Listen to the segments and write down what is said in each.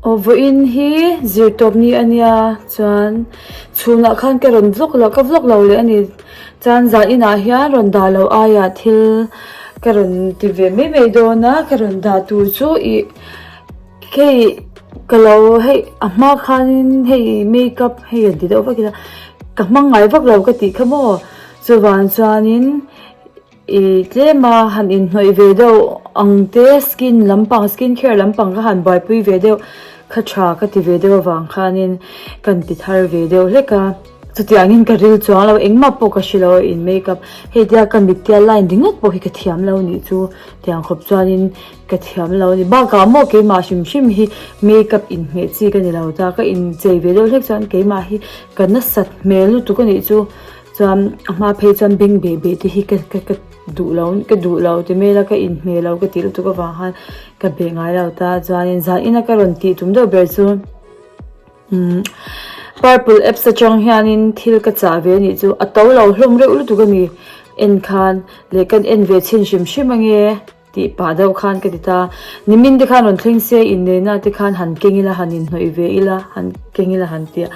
Aw vawiin hi zirtawp ni a nia chuan chhunah khan ka rawn vlog lo ka vlog lo leh a ni chuan zan inah hian rawn dah loh aiah thil ka rawn ti ve mai mai dawn a ka rawn dah tur chu ih hei ka lo hei a hma khanin hei makeup hei an ti deuh vak ila ka hmang ngai vak lo ka tih kha maw chuvang chuanin. Ih tlema han inhnawih ve deuh ang te skin lampang skin care lampang kha han buaipui ve deuh kha tha ka ti ve deuh avang khanin kan ti thar ve deuh hlek a chutiangin ka ril chuang lo engmah pawh ka hre lo a in makeup hei tia ka mit tia line ringawt pawh hi ka thiam lo nih chu tiang khawp chuanin ka thiam lo a ni bakah maw keimah hrim hrim hi makeup inhmeh chi ka ni lo ta ka inchei ve deuh hlek chuan keimah hi ka nasat hmel lutuk a nih chu. Chuan a hma phei chuan beng beh beh te hi ka ka ka duh lo ka duh lo ti mai ila ka inhmeh lo ka tih lutuk avang khan ka beh ngai lo ta chuanin zan ina ka rawn tih tum deuh ber chu umm purple apps atang hianin thil ka chah ve anih chu a to lo hlawm reuh lutuk a ni en khan leh kan en ve chhin hrim hrim ange. Tih pah deuh khan ka ti ta. Nimin te khan rawn thleng se inneihna te khan han keng ila han inhnawih ve ila han keng ila han tia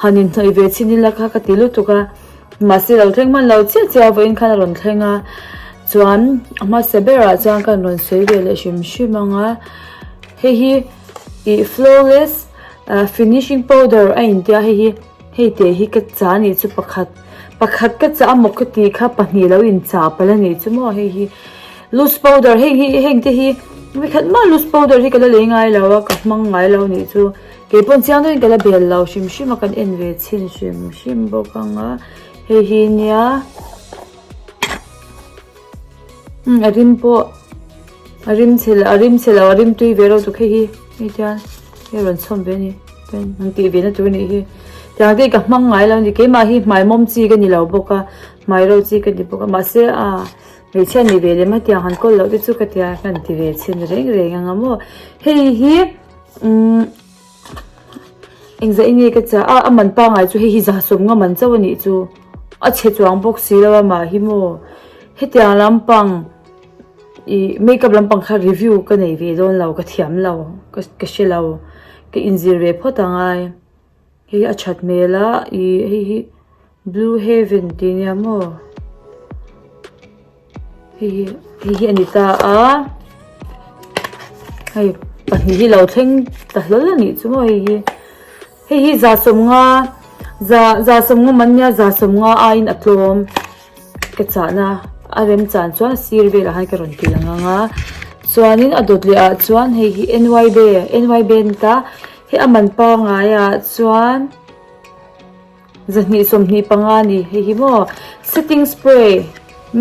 han inhnawih ve chhin ila kha ka ti lutuk a. Mahse lo thleng hman lo chiah chiah a vawiin khan a rawn thleng a. Chuan a hmasa berah chuan ka rawn sawi ve leh hrim hrim ang a. Hei hi ih flawless finishing powder a intia hei hi. Hei teh hi ka chah anih chu pakhat pakhat ka chah amaw ka tih kha pahnih lo in chah palh anih chu maw hei hi loose powder hei hi heng te hi vawikhat mah loose powder hi ka la lei ngai lo a ka hmang ngai lo anih chu keipawn chiang deuhin ka la bel lo hrim hrim a kan en ve chhin hrim hrim bawk ang a hei hi nia umm a rim pawh a rim chhe a rim chhe lo a rim tui ve reuh tuk hei hi hei tian hei a rawn chhawm ve a ni chuan an tih ve na tur a nih hi tiang te hi ka hmang ngai lo a ni keimah hi hmai mawm chi ka ni lo bawk a hmai ro chi ka ni bawk a mahse ah hmeichhia ni ve lem a tiang han kawl loh te chu ka tia ka han ti ve chhin reng reng ang a maw hei hi umm. Engzah in nge ka chah a, a man pangai chu hei hi za sawm nga man chauh a nih chu. A chhe chuang bawk si lo a mah hi maw. Hetiang lampang ih makeup lampang kha review ka nei ve dawn lo ka thiam lo ka ka hre lo ka inzir ve phawt ang ai. Hei hi a that hmel a ih hei hi blue heaven tih nia maw. Hei hi hei hi a ni ta a hei pahnih hi lo thleng ta hlawl a nih chu maw hei hi hei hi za sawmnga za za sawmnga man nia za sawmnga aiin a tlawm ka chahna a rem chan chuan a sir velah khan ka rawn ti lang ang a chuanin a dawt leh ah chuan hei hi N Y B N Y B a ni ta hei a man pangai ah chuan. 225 a ni hei hi maw setting spray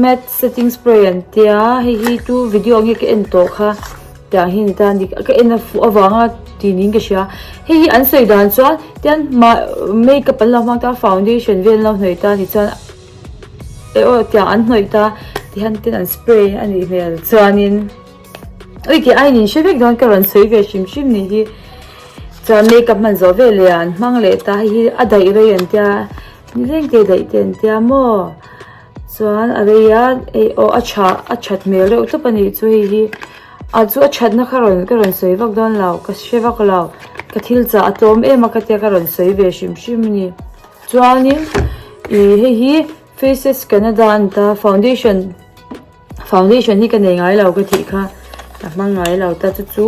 matte setting spray an tia hei hi chu video nge ka en tawh kha tiang hi ni ta a ni ka en a fuh avanga tih niin ka hria hei hi an sawi dan chuan tian mah makeup an lo hmang ta foundation vel an lo hnawih ta ni chuan eh aw tiang an hnawih ta tihian tin an spray a nih hmel chuanin. Ui kei aiin in hre vek dawn ka rawn sawi ve hrim hrim nih hi chuan makeup hman zawh vel leh an hmang leh ta hei hi a daih rei an tia nileng te daih te an tia maw chuan a rei a hei aw a tha a that hmel reuh tawp a nih chu hei hi a chu a thatna kha rawn ka rawn sawi vak dawn lo ka hre vak lo ka thil chah a tlawm em a ka tia ka rawn sawi ve hrim hrim a ni chuanin ih hei hi faces canada a ni ta foundation. Foundation hi ka nei ngai lo ka tih kha ka hmang ngai lo ta chu chu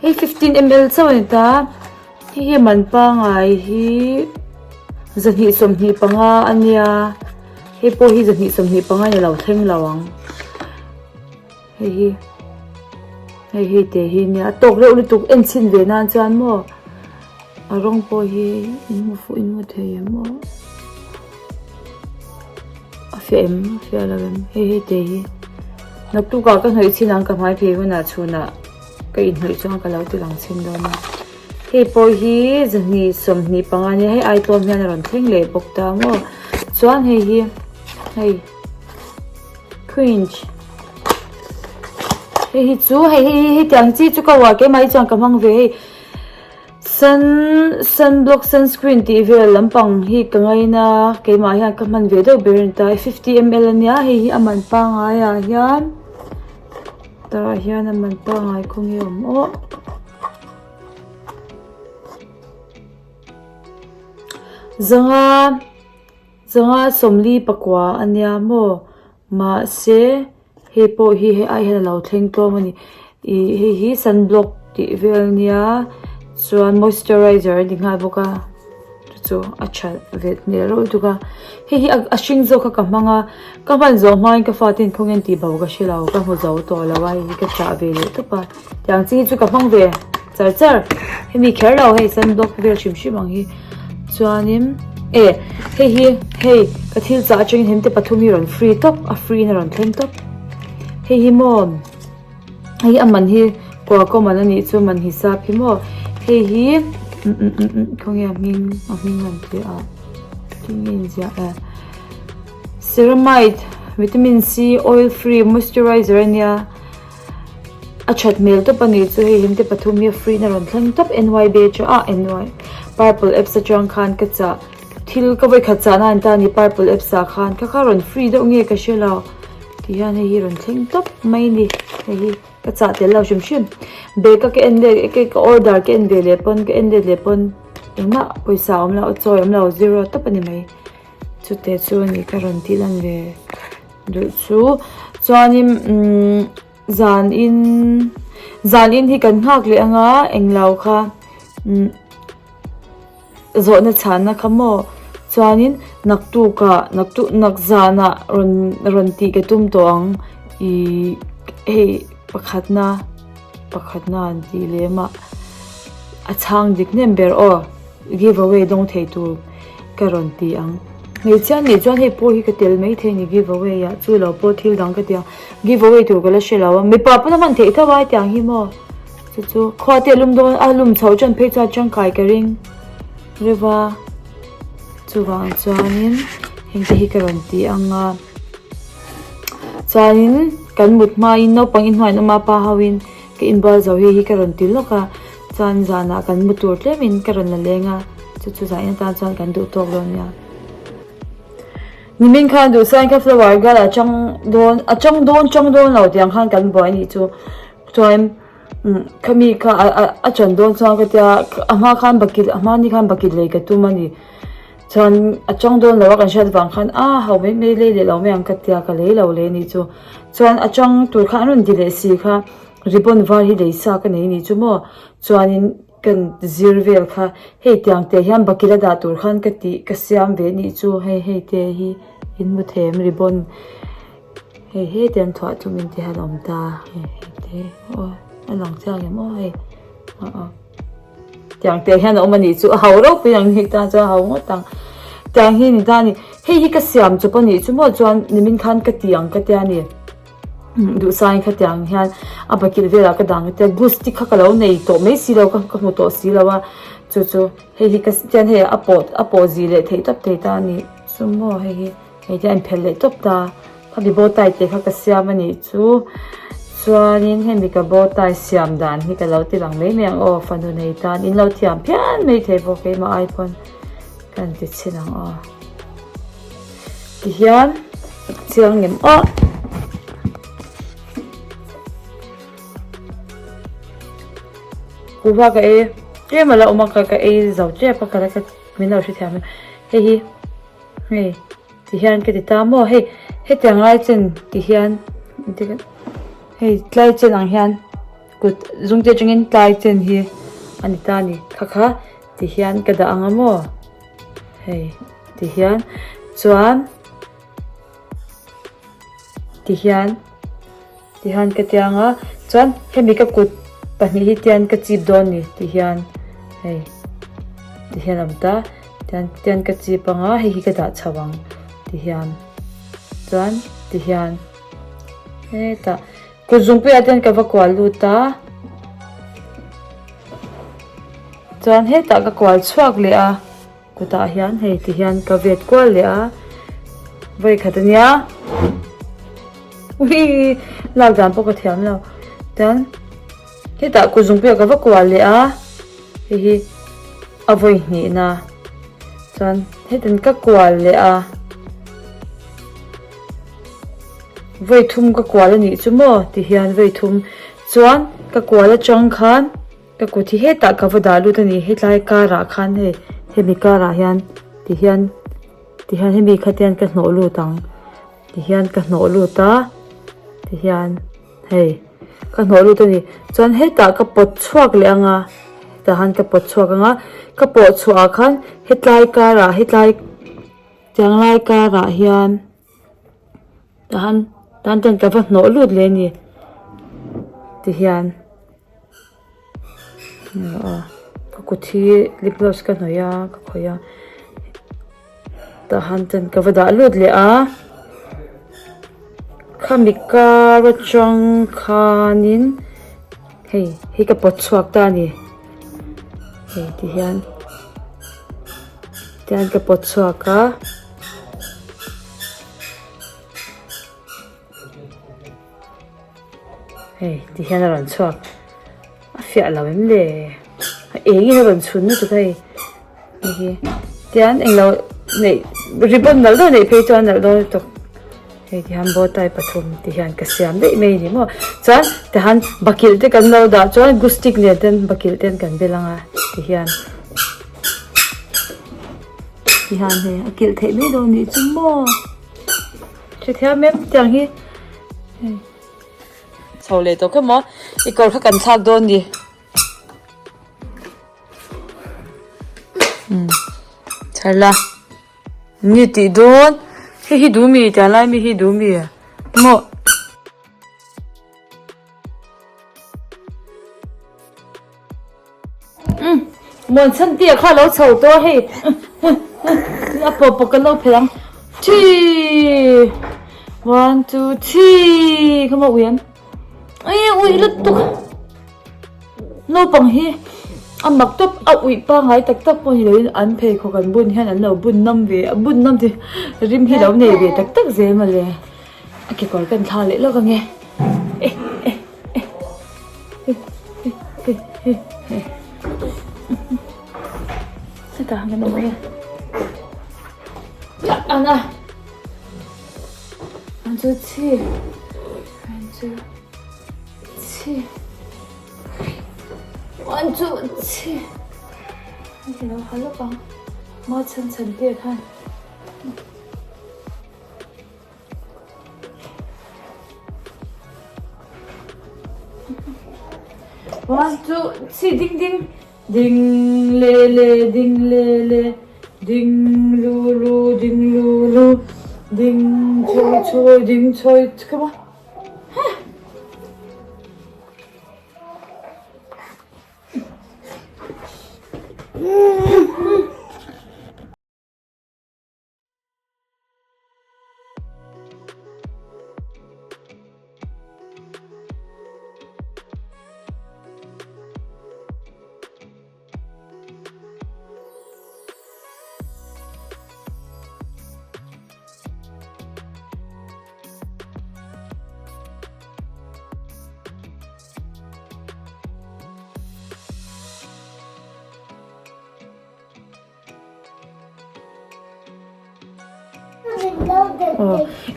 hei 15 ml chauh a ni ta hei hi man pangai hi 225 a nia hei pawh hi 225 a ni lo thleng lo ang hei hi hei hi te hi nia a tawk reuh lutuk en chhin ve nan chuan maw a rawng pawh hi in hmu fuh in hmu thei em aw. A fiah em a fiah lo em hei hei te hi naktuk ah ka hnawih chin ang ka hmai phei hunah chhunah ka inhnawih chuan ka lo ti lang chhin dawn a hei pawh hi zahnih 25 ania hei ai tlawm hian a rawn thleng leh bawk ta maw chuan hei hi hei cringe hei hi chu hei hei hei tiang chi chu ka uar keimah hi chuan ka hmang ve hei. Sun sunblock sunscreen tih vel lampang hi ka ngaina keimah hian ka hman ve deuh ber a ni ta 50 ml ania hei hi a man pangai ah hian tah hian a man pangai khawnge awm aw. zanga zanga 40 pakua a nia maw mahse hei pawh hi hei ai hian a lo thleng tlawm a ni ih hei hi sunblock tih vel a nia chuan moisturizer a ni nghal bawk a chu chu a tha ve hmel reuh lutuk a hei hi a hring zawk kha ka hmang a ka hman zawh hmain ka fate in khawnge an tih bo ka hre lo ka hmu zo tawh lo a hei hi ka chah ve leh tawp a tiang chi hi chu ka hmang ve char char hemi kher lo hei sunblock vel hrim hrim ang hi chuanin e hei hi hei ka thil chah atangin hemte pathum hi rawn free tawp a free in a rawn thleng tawp hei hi maw hei hi a man hi kua kaw man a nih chu man hisap hi maw hei hi khawnge a hming a hming an tih a tinge a inziah e ceramide vitamin C oil free moisturizer a nia. A that hmel tawp a nih chu hei hemte pathum hi a free in a rawn thleng tawp N_Y batch ah N_Y purple apps atang khan ka chah thil ka vawikhat chahna an ta a ni purple apps ah khan kha kha rawn free deuh nge ka hre lo ti hian hei hi rawn thleng tawp mai a ni hei hi ka chah tel lo hrim hrim bag a ka en let ka order ka en ve leh pawn ka en let leh pawn engmah pawisa a awm lo a chawi a awm lo zero tawp a ni mai chute chu a ni ka rawn tih lan ve. Duh chu chuanin umm zanin zanin hi kan nghak leh anga englo kha umm zawhna chhanna kha maw chuanin naktukah naktuk nak zanah rawn rawn tih ka tum tawh ang ihh hei pakhatna pakhatna an tih lem ah a chhang dik hnem ber aw. Give away dawng thei tur ka rawn ti ang. Hmeichhia nih chuan hei pawh hi ka tel mai thei a ni give away ah chu lo pawh thil dang ka ti ang. Give away tur ka la hre lo a, mipa pawn a hman theih tho a hetiang hi maw. Chu chu khua te a lum dawn a lum chhoh tan phei chuan tangkai ka ring reuh a. Chuvang chuanin heng te hi ka rawn ti ang a. Chuanin kan mut hmain naupang inhnuai an awm a pa ho in ka inbual zo hi hi ka rawn ti lawk a. Chuan zanah kan mu tur tlemin ka rawn la leng a, chu chu zah in atan chuan kan duh tawk dawn nia. Nimin khan duhsain kha flower girl a chang dawn a chang dawn chang dawn lo tiang khan kan buai anih chu. Chuan umm khami kha a a a chan dawn chuan ka tia a hma khan bakilh a hma ni khan bakilh lei ka tum a ni. Chuan a chang dawn lo a kan hriat vang khan a ho mai mai lei leh lo mai ang ka tia ka lei lo leh anih chu. Chuan a chang tur kha an rawn ti leh si kha. Ribbon var hi lei sa ka nei ni chu maw chuanin kan zir vel kha hei tiang te hian bakila dah tur khan ka tih ka siam ve nih chu hei hei te hi in hmu thei em ribbon hei he te an thuah thum in ti hian a awm ta hei hei te aw a lang chiang em aw hei ah ah tiang te hian a awm a nih chu a ho ropui ang ni ta chuan a ho ngawt ang tiang hi ni ta a ni hei hi ka siam chawp a nih chu maw chuan nimin khan ka ti ang ka tia ni. Duhsangin khatiang hian a bakilh velah ka dang tia glue stick kha ka lo nei tawh mai si lo ka hmu tawh si lo a chu chu hei hi ka tian hei a pawh a pawh zih leh theih tawp thei ta a ni chu maw hei hi hei hian a inphelh leh tawp ta khami bow tie te kha ka siam a nih chu chuanin hemi ka bow tie siam dan hi ka lo ti lang mai mai ang aw fanu nei tan in lo thiam phian mai thei bawk keimah ai pawn ka han ti chhin ang aw. Tihian chiang ngem aw. Kuhva ka ei tlem a la awm a ka ka ei zo tep a ka la ka min lo hrethiam a hei hi hei tihian ka ti ta maw hei hetiang lai chen tihian hei tlai chen ang hian kut zungte atangin tlai chen hi a ni ta a ni kha kha tihian ka dah ang a maw. Hei ti hian chuan ti hian ti hian ka tiang a chuan hemi ka kut pahnih hi tian ka chip dawn a ni ti hian hei ti hian a awm ta tian tian ka chip ang a hei hi ka dah chho ang ti hian chuan ti hian hetah kut zungpuiah te hian ka va kual lut a. Chuan hetah ka kual chhuak leh a kutah hian hei ti hian ka vet kual leh a vawi khat ania uii lak dan pawh ka thiam lo chuan hetah kut zung pawh ka va kual leh a hei hi a vawi hnihna chuan hetin ka kual leh a vawi thum ka kual a nih chu maw ti hian vawi thum chuan ka kual atang khan. Ka kut hi hetah ka va dah lut a ni, hetlai karah khan hei hemi karah hian Tihian tihian hemi kha te hian ka hnawh lut ang tihian ka hnawh lut a tihian hei ka hnawh lut a ni chuan hetah ka pawt chhuak leh ang a tah han ka pawt chhuak ang a ka pawh chhuah ah khan hetlai karah hetlai tiang lai karah hian. Tahan tan ten ka va hnawh lut leh a ni tihian ka kut hi lip gloss ka hnawih a ka khawih a tahan ten ka va dah lut leh a khami kar atang khanin hei hei ka pawt chhuak ta a ni hei tihian tihian ka pawt chhuak a. Hei ti hian a rawn chhuak a fiah lo em le a eng in a rawn chhun lutuk hei hei hi tian englo neih ribbon nalh deuh neih phei chuan nalh dawn lutuk hei ti hian bow tie pathum ti hian ka siam daih mai a ni maw chuan tihan bakilh te kan lo dah chuan glue stick nen ten bakilh ten kan bel ang a ti hian. Tihian hei a kilh theih mai dawn nih chu maw hrethiam em tiang hi hei chho leh tawh kher maw i kawr kha kan thlak dawn ni umm chhar la nge tih dawn hei hi duh mi tiang lai mi hi duh mi maw. Muan chhan tia kha lo chho tawh a hei a pawh pawh kan lo phelh ang three one two three kha maw ui an ei ui lutuk naupang hi a mak tawp a uih pangngai tak tak pawh ni loin an pheikhawk an bun hian an lo bun nam ve a bun nam te rim hi lo nei ve tak tak zel mawle a kekawr kan thla leh lawk ange eh eh. Hetah kan awm e. Ana. An chu chi. An chu chi. An chu chi. An ti lo halok ang. Ma chhan chhan te khan. One two three ding ding ding le le ding le le ding lu lu ding lu lu ding choi choi ding choi come on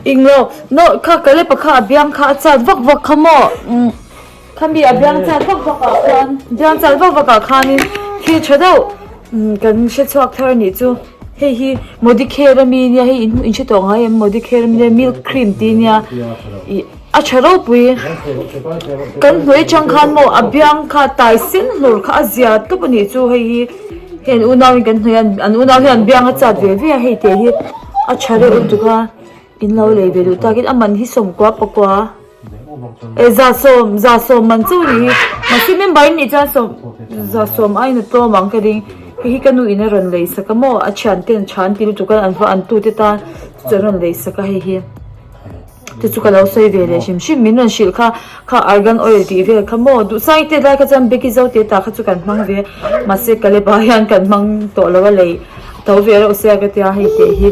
Englo no kha ka le pakha a biang kha a chat vak vak kha maw umm khami a biang chat vak vak ah khan biang chat vak vak ah khanin thil tha deuh umm kan hre chhuak thar anih chu hei hi modicare ami nia hei in in hre tawh ngai em modicare ami nia milk cream tih nia ih a tha ropui kan hnuai atang khan maw a biang kha tai sen hlur kha a zia tawp anih chu hei hi. Hei an unau in kan hnawih a an unau hian an biang a chat ve ve a hei teh hi a tha reuh lutuk a in lo lei ve duh takin a man hi sawmkua pakua eh zasawm zasawm man chauh a nih hi mahse member in nih chuan sawm zasawm aiin a tlawm ang ka ring hei hi ka nu in a rawn lei sak a maw a thian ten tha an ti lutuk a an va an tute tan chu an rawn lei sak a hei hi. Chu chu ka lo sawi ve leh hrim hrim min rawn hrilh kha kha argan oil tih vel kha maw duhsai te lai kha chuan Becky zo te tah kha chu kan hmang ve mahse Caleb ah hian kan hmang tawh lo a lei tho ve reuh sia ka tia hei teh hi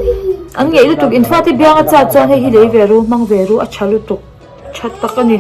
an ngeih lutuk in fate biang a chat chuan hei hi lei ve ru hmang ve ru a tha lutuk tha tak a ni.